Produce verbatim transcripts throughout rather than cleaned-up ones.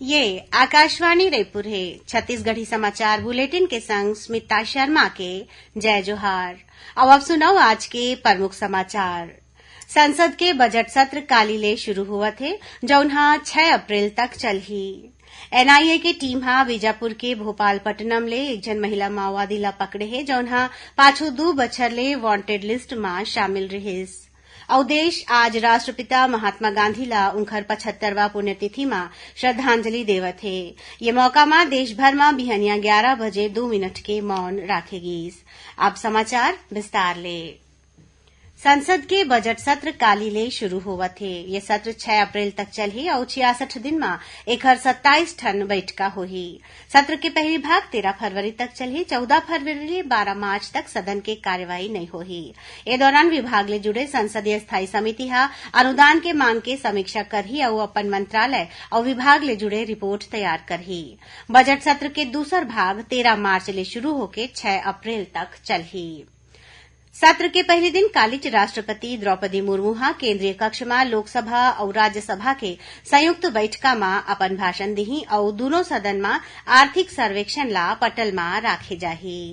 ये आकाशवाणी रायपुर हे। छत्तीसगढ़ी समाचार बुलेटिन के संग स्मिता शर्मा के जय जोहार। अब आप सुनव आज के प्रमुख समाचार। संसद के बजट सत्र काली ले शुरू होवत हे, जउन ह छह अप्रैल तक चलही। एनआईए के टीम ह बीजापुर के भोपालपट्टनम ले एक झन महिला माओवादी ला पकड़े हे, जउन ह पाछू दू बछर ले वांटेड लिस्ट म शामिल रिहिस। अउ देश आज राष्ट्रपिता महात्मा गांधी ला उंखर पचहत्तरवां पुण्यतिथि म श्रद्धांजलि देवत हे। ये मौका म देश भर म बिहनिया ग्यारह बजे दू मिनट के मौन राखे गीस। अब समाचार विस्तार ले। संसद के बजट सत्र काली ले शुरू होवत हे। ये सत्र छह अप्रैल तक चलही अउ छियासठ दिन म एखर सत्ताईस ठन बइठका होही। सत्र के पहली भाग तेरह फरवरी तक चलही, चौदह फरवरी ले बारह मार्च तक सदन के कार्यवाही नइ होही। ए दौरान विभाग ले जुड़े संसदीय स्थायी समिति ह अनुदान के मांग के समीक्षा करही अउ अपन मंत्रालय अउ विभाग ले जुड़े रिपोर्ट तैयार करही। बजट सत्र के दूसर भाग तेरह मार्च ले शुरू होके छह अप्रैल तक चलही। सत्र के पहली दिन कालीच राष्ट्रपति द्रौपदी मुर्मू ह केंद्रीय कक्ष म लोकसभा अउ राज्यसभा के संयुक्त बइठका म अपन भाषण दिही अउ दूनों सदन म आर्थिक सर्वेक्षण ला पटल म राखे जाही।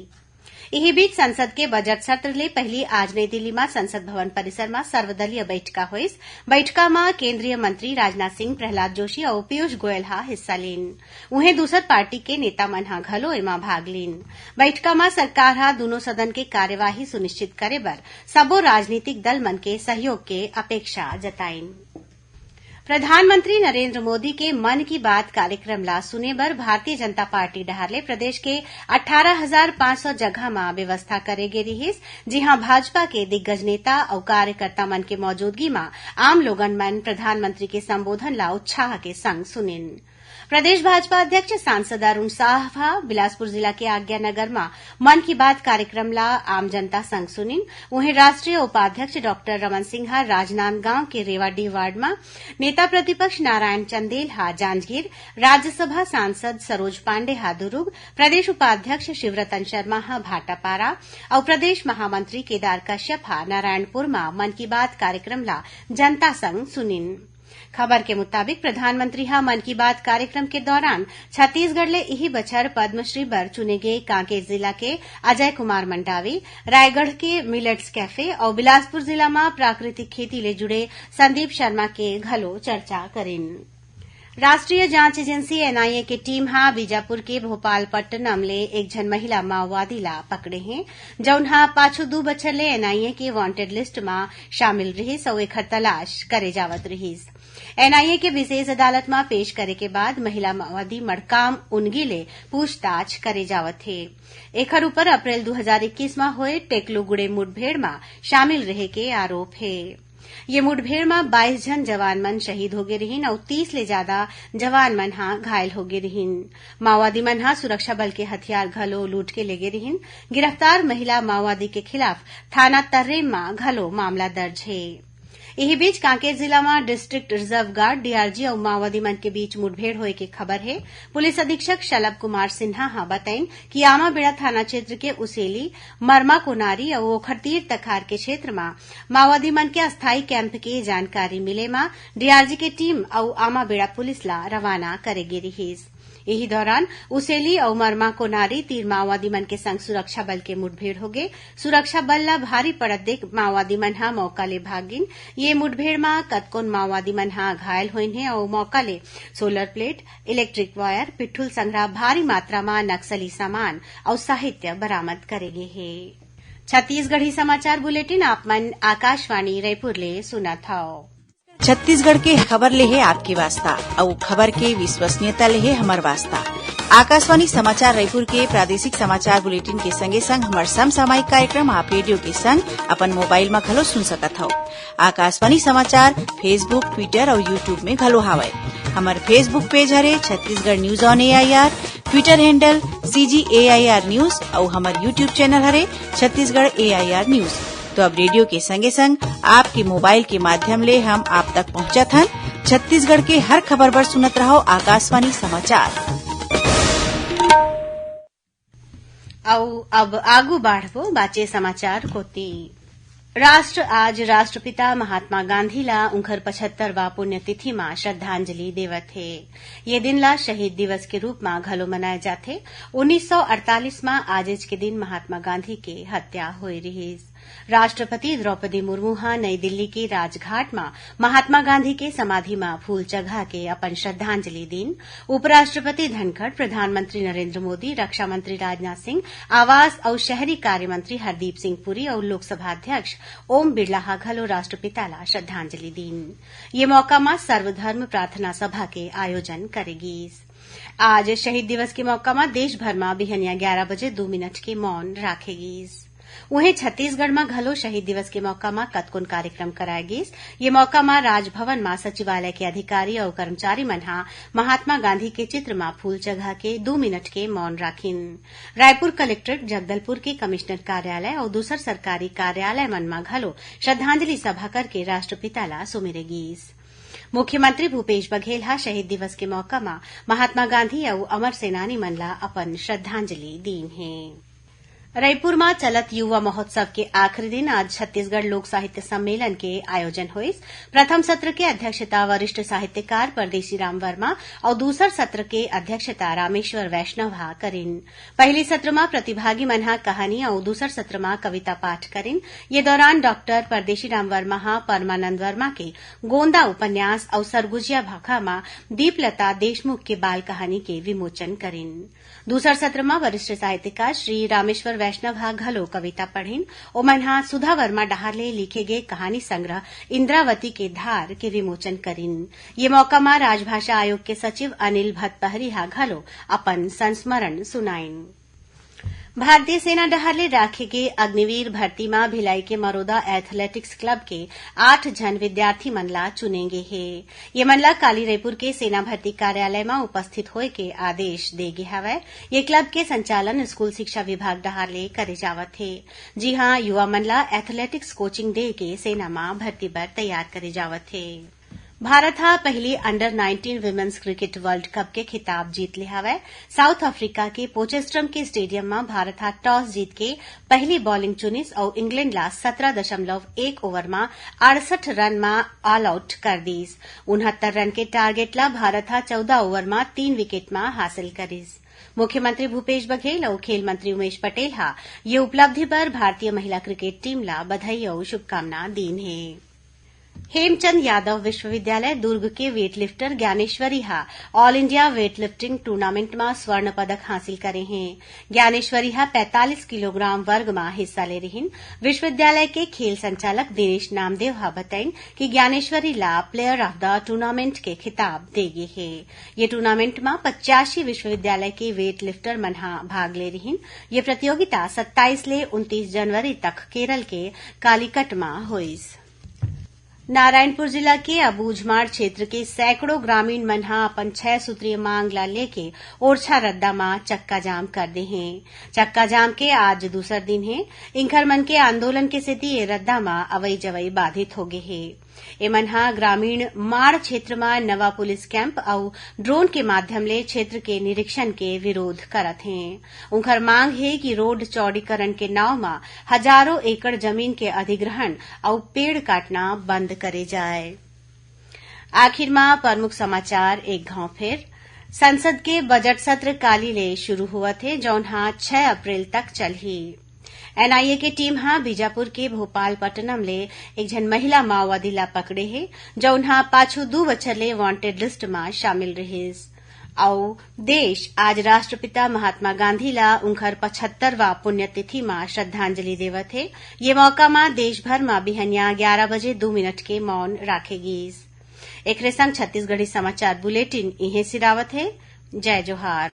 इही बीच संसद के बजट सत्र ले पहिली आज नई दिल्ली म संसद भवन परिसर म सर्वदलीय बइठका होइस। बइठका म केंद्रीय मंत्री राजनाथ सिंह, प्रहलाद जोशी अउ पीयूष गोयल ह हिस्सा लीन। उहें, दूसर पार्टी के नेता मन ह घलो एमा भाग लीन। बइठका म सरकार ह दूनों सदन के कार्यवाही सुनिश्चित करे बर सबो राजनीतिक दल मन के सहयोग के अपेक्षा जताइन। प्रधानमंत्री नरेंद्र मोदी के मन की बात कार्यक्रम ला सुने बर भारतीय जनता पार्टी डहार ले प्रदेश के अट्ठारह हजार पाँच सौ जगह म व्यवस्था करे गे रिहिस, जिहां भाजपा के दिग्गज नेता अउ कार्यकर्ता मन के मौजूदगी म आम लोगन मन प्रधानमंत्री के संबोधन ला उत्साह के संग सुनिन। प्रदेश भाजपा अध्यक्ष सांसद अरुण साह ह बिलासपुर जिला के आज्ञा नगर म मन की बात कार्यक्रम ला आम जनता संग सुनिन। उहें, राष्ट्रीय उपाध्यक्ष डॉक्टर रमन सिंह ह राजनांदगांव के रेवाडीह वार्ड म, नेता प्रतिपक्ष नारायण चंदेल ह जांजगीर, राज्यसभा सांसद सरोज पांडे ह दुरूग, प्रदेश उपाध्यक्ष शिवरतन शर्मा ह भाटापारा अउ प्रदेश महामंत्री केदार कश्यप ह नारायणपुर म मन की बात कार्यक्रम ला जनता संग सुनिन। खबर के मुताबिक, प्रधानमंत्री ह मन की बात कार्यक्रम के दौरान छत्तीसगढ़ ले इही बछर पद्मश्री बर चुने गे कांकेर जिला के अजय कुमार मंडावी, रायगढ़ के मिलेट्स कैफे अउ बिलासपुर जिला म प्राकृतिक खेती ले जुड़े संदीप शर्मा के घलो चर्चा करिन। राष्ट्रीय जांच एजेंसी, एनआईए, के टीम ह बीजापुर के भोपालपट्टनम ले एक झन महिला माओवादी ला पकड़े हे, जउन ह पाछू दू बछर ले एनआईए के वांटेड लिस्ट म शामिल रिहिस अउ एखर तलाश करे जावत रिहिस। एनआईए के विशेष अदालत म पेश करे के बाद महिला माओवादी मड़काम उनगी ले पूछताछ करे जावत हे। एखर ऊपर अप्रैल दू हजार इक्कीस म होए टेकलूगुड़े मुठभेड़ म शामिल रहे के आरोप हे। ये मुठभेड़ म बाईस झन जवान मन शहीद होगे रिहिन अउ तीस ले जादा जवान मन ह घायल होगे रिहिन। माओवादी मन ह सुरक्षा बल के हथियार घलो लूट के लेगे रिहिन। गिरफ्तार महिला माओवादी के खिलाफ थाना तर्रेम म घलो मामला दर्ज हे। इही बीच, कांकेर जिला म डिस्ट्रिक्ट रिजर्व गार्ड, डीआरजी, अउ माओवादी मन के बीच मुठभेड़ होए के खबर हे। पुलिस अधीक्षक शलभ कुमार सिन्हा ह बताइन कि आमाबेड़ा थाना क्षेत्र के उसेली, मरमा कोनारी अउ ओखर तीर तखार के क्षेत्र म माओवादी मन के अस्थायी कैंप के जानकारी मिले म डीआरजी के टीम अउ आमाबेड़ा पुलिस ला रवाना करे गे रिहिस। इही दौरान उसेली अउ मरमा कोनारी तीर माओवादी मन के संग सुरक्षा बल के मुठभेड़ होगे। सुरक्षा बल ला भारी पड़त देख माओवादी मन ह मौका ले भाग गिन। ये मुठभेड़ म कतकोन माओवादी मन ह घायल होइन हे अउ मौका ले solar plate, electric wire, pitthul संघरा भारी मात्रा म नक्सली सामान अउ साहित्य बरामद करे गे हे। छत्तीसगढ़ी समाचार बुलेटिन आप मन आकाशवाणी रायपुर ले सुनत हव। छत्तीसगढ़ के खबर ले हे आपके वास्ता, अउ खबर के विश्वसनीयता ले हे हमर वास्ता। आकाशवाणी समाचार रायपुर के प्रादेशिक समाचार बुलेटिन के संगे संग हमर समसामयिक कार्यक्रम आप रेडियो के संग अपन मोबाइल म घलो सुन सकत हव। आकाशवाणी समाचार Facebook, Twitter अउ YouTube में घलो हावय। हमर Facebook पेज हरे Chhattisgarh news on AIR, Twitter handle CG AIR news अउ हमर YouTube चैनल हरे छत्तीसगढ़ एआईआर न्यूज। तो अब रेडियो के संगे संग आपके मोबाइल के माध्यम ले हम आप तक पहुंचत हन। छत्तीसगढ़ के हर खबर बर सुनत रहव आकाशवाणी समाचार। अउ अब आगू बाढ़बो बाचे समाचार कोती। राष्ट्र आज राष्ट्रपिता महात्मा गांधी ला उंखर पचहत्तरवां पुण्यतिथि मा श्रद्धांजलि देवत हे। ये दिन ला शहीद दिवस के रूप मा घलो मनाए जाथे। उन्नीस सौ अड़तालीस मा आजेच के दिन महात्मा गांधी के हत्या होए रिहिस। राष्ट्रपति द्रौपदी मुर्मू ह नई दिल्ली के राजघाट मा महात्मा गांधी के समाधि मा फूल चघा के अपन श्रद्धांजलि दीन। उपराष्ट्रपति धनखड़, प्रधानमंत्री नरेंद्र मोदी, रक्षा मंत्री राजनाथ सिंह, आवास अउ शहरी कार्य मंत्री हरदीप सिंह पुरी अउ लोकसभा अध्यक्ष ओम बिरला ह घलो राष्ट्रपिता ला श्रद्धांजलि दीन। ये मौका म सर्वधर्म प्रार्थना सभा के आयोजन करे गीस। आज शहीद दिवस के मौका म देश भर म बिहनिया ग्यारा बजे दू मिनट के मौन राखे गीस। उहें, छत्तीसगढ़ म घलो शहीद दिवस के मौका म कतकोन कार्यक्रम कराए गीस। ये मौका म राजभवन म सचिवालय के अधिकारी अउ कर्मचारी मन ह महात्मा गांधी के चित्र म फूल चघा के दू मिनट के मौन राखिन। रायपुर कलेक्ट्रेट, जगदलपुर के कमिश्नर कार्यालय अउ दूसर सरकारी कार्यालय मन म घलो श्रद्धांजलि सभा करके राष्ट्रपिता ला सुमिरे गीस। मुख्यमंत्री भूपेश बघेल ह शहीद दिवस के मौका म महात्मा गांधी अउ अमर सेनानी मन ला अपन श्रद्धांजलि दीन हे। रईपुर म चलत युवा महोत्सव के आखिरी दिन आज छत्तीसगढ़ लोक साहित्य सम्मेलन के आयोजन होइस। प्रथम सत्र के अध्यक्षता वरिष्ठ साहित्यकार परदेशी राम वर्मा अउ दूसर सत्र के अध्यक्षता रामेश्वर वैष्णव ह करिन। पहिली सत्र म प्रतिभागी मन ह कहानी अउ दूसर सत्र म कविता पाठ करिन। ये दौरान डॉक्टर परदेशी राम वर्मा ह परमानंद वर्मा के गोंदा उपन्यास अउ सरगुजिया भाखा म दीपलता देशमुख के बाल कहानी के विमोचन करिन। दूसर सत्र म वरिष्ठ साहित्यकार श्री रामेश्वर वैष्णव ह घलो कविता पढ़िन। ओमन ह सुधा वर्मा डहार ले लिखे गे कहानी संग्रह इंद्रावती के धार के विमोचन करिन। ये मौका म राजभाषा आयोग के सचिव अनिल भतपहरी ह घलो अपन संस्मरण सुनाइन। भारतीय सेना डहार ले राखे गे अग्निवीर भर्ती म भिलाई के मरोदा एथलेटिक्स क्लब के आठ झन विद्यार्थी मन ला चुने गे हे। ये मन ला काली रईपुर के सेना भर्ती कार्यालय म उपस्थित होए के आदेश दे गे हवय। ये क्लब के संचालन स्कूल शिक्षा विभाग डहार ले करे जावत हे, जिहां युवा मन ला एथलेटिक्स कोचिंग दे के सेना म भर्ती बर तैयार करे जावत हे। भारत ह पहिली under nineteen women's cricket world cup के खिताब जीत ले हवय। साउथ अफ्रीका के पोचेस्ट्रम के स्टेडियम म भारत ह टॉस जीत के पहिली बॉलिंग चुनिस अउ इंग्लैंड ला सतरा दशमलव एक ओवर म अड़सठ रन म ऑल आउट कर दीस। उनहत्तर रन के टारगेट ला भारत ह चौदह ओवर म तीन विकेट म हासिल करिस। मुख्यमंत्री भूपेश बघेल अउ खेल मंत्री उमेश पटेल ह ये उपलब्धि बर भारतीय महिला क्रिकेट टीम ला बधाई अउ शुभकामना दीन हे। हेमचंद यादव विश्वविद्यालय दुर्ग के वेटलिफ्टर ज्ञानेश्वरी ह ऑल इंडिया वेटलिफ्टिंग टूर्नामेंट म स्वर्ण पदक हासिल करे हे। ज्ञानेश्वरी ह पैंतालीस किलोग्राम वर्ग म हिस्सा ले रिहिन। विश्वविद्यालय के खेल संचालक दिनेश नामदेव ह बताइन कि ज्ञानेश्वरी ला प्लेयर ऑफ द टूर्नामेंट के खिताब दे गे हे। ये टूर्नामेंट म पचासी विश्वविद्यालय के वेटलिफ्टर मन ह भाग ले रिहिन। ये प्रतियोगिता सत्ताईस ले उनतीस जनवरी तक केरल के कालीकट म होइस। नारायणपुर जिला के अबूझमाड़ क्षेत्र के सैकड़ों ग्रामीण मन ह अपन छह सूत्रीय मांग ला लेके ओरछा रद्दा म चक्का जाम कर दे हें। चक्का जाम के आज दूसर दिन हे। इंखर मन के आंदोलन के सेती ये रद्दा म अवई जवई बाधित होगे हे। एमन ह ग्रामीण माड़ क्षेत्र म नवा पुलिस कैंप अउ ड्रोन के माध्यम ले क्षेत्र के निरीक्षण के विरोध करत हें। उंखर मांग हे कि रोड चौड़ीकरण के नांव म हजारों एकड़ जमीन के अधिग्रहण अउ पेड़ काटना बंद करे जाए। आखिर म प्रमुख समाचार एक घांव फेर। संसद के बजट सत्र काली ले शुरू होवत हे, जौन ह छह अप्रैल तक चलही। एनआईए के टीम ह बीजापुर के भोपालपट्टनम ले एक झन महिला माओवादी ला पकड़े हे, जौन ह पाछू दू बछर ले वांटेड लिस्ट म शामिल रिहिस। अउ देश आज राष्ट्रपिता महात्मा गांधी ला उंखर पचहत्तरवां पुण्यतिथि म श्रद्धांजलि देवत हे। ये मौका म देश भर म बिहनिया ग्यारा बजे दू मिनट के मौन राखे गीस। एकरे संग छत्तीसगढ़ी समाचार बुलेटिन इहें सिरावत हे। जय जोहार।